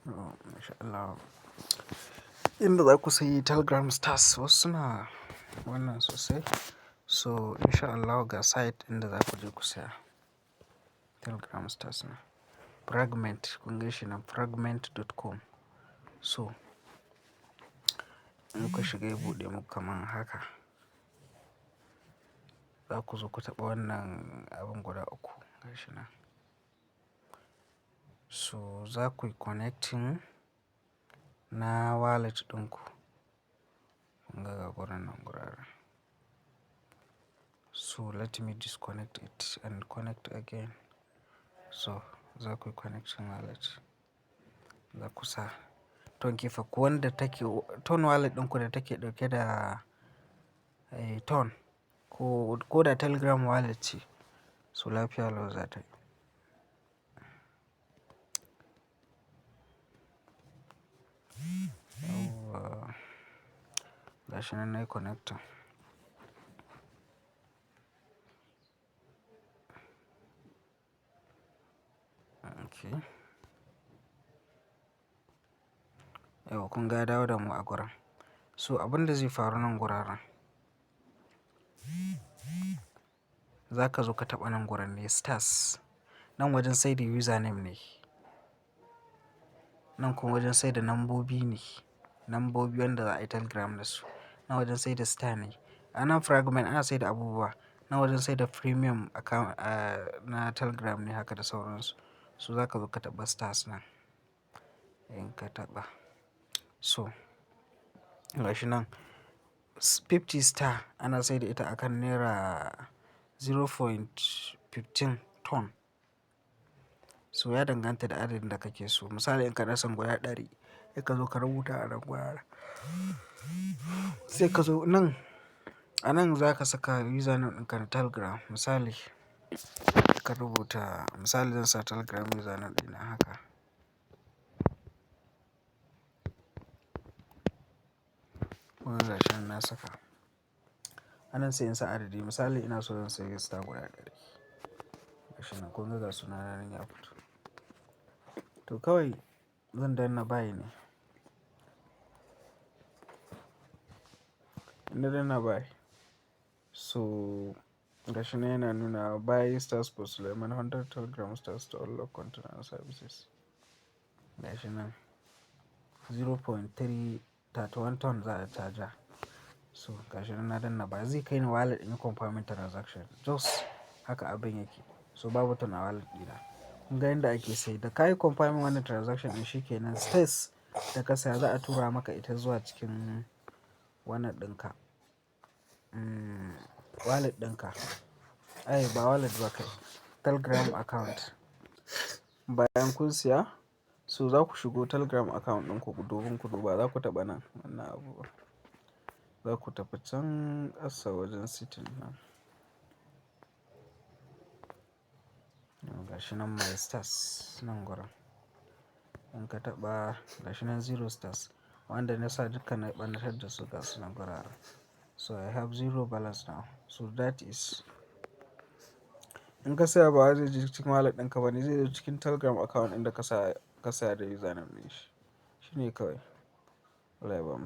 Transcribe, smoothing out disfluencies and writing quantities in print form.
Oh, masha Allah. Inda za ku sayi Telegram stars wasu suna wannan sosai. So in sha Allahu ga site inda za ku je ku saya Telegram stars na. Fragment, kun ganshi nan fragment.com. So in kuka shiga ya buɗe muku kaman haka. Za ku zo ku taɓa wannan abin guda uku gashi nan. So za kuyi connecting na wallet ɗinku. Kun ga ga gurin nan guraren. So let me disconnect it and connect again. So za kuyi connecting wallet. Za ku sa Tonkeeper ko wanda take Ton wallet ɗinku da take ɗauke da, eh, Ton ko da Telegram wallet ce. So lafiya lau za ta yi. Yauwa. Gashi nan nayi connecting. Okay. Yauwa kun ga ya dawo da mu a gurin. So abin da zai faru nan guraren, za ka zo ka taɓa nan gurin ne stars. Nan wajen saida username ne. Nan kuma wajen saida nambobi ne. Nambobi wanda za a yi Telegram da su. Nan wajen saida star ne. A nan fragment ana saida abubuwa. Nan wajen saida premium account, na Telegram ne haka da sauransu. So za ka zo ka taɓa stars nan. In ka taɓa. So gashi nan 50 star ana saida ita akan naira 0.15 ton. So ya danganta da adadin da kake so. Misali in kana son guda 100, sai ka zo ka rubuta a nan guraren. Sai ka zo nan, a nan za ka saka username ɗinka na Telegram. Misali ka rubuta, misali zan sa Telegram username ɗina haka. Kun ga gashi nan na saka. A nan sai in sa adadi. Misali ina so zan sayi star guda 100. Gashi nan kun ga ga sunana nan ya fito. To kawai zan danna buy ne. In na danna buy. So gashi nan yana nuna buy stars for Suleiman 100 Telegram stars to unlock content and services. Gashi nan 0.331 ton za a caja. So gashi nan na danna buy. Zai kai ni wallet in yi confirming transaction. Just haka abin yake. So babu ton a wallet ɗina. Kun ga yanda ake saye. Da ka yi confirming wannan transaction ɗin shi ke nan stars da ka saya za a tura maka ita zuwa cikin wannan ɗinka. Wallet ɗinka. Ai ba wallet ba kai. Telegram account. Bayan kun siya, so za ku shigo Telegram account ɗinku domin ku duba. Za ku taɓa nan wannan abubuwa. Za ku tafi can ƙasa wajen setting nan. Gashi nan my stars nan gurin. In ka taɓa gashi nan zero stars. Wanda na sa duka na ɓannatar da su gasu nan guraren. So I have zero balance now. So that is in ka saya ba zai je cikin wallet ɗinka ba ne, zai je cikin Telegram account ɗin da ka saya da username ɗin shi. Shi ne kawai. Allah ya bamu.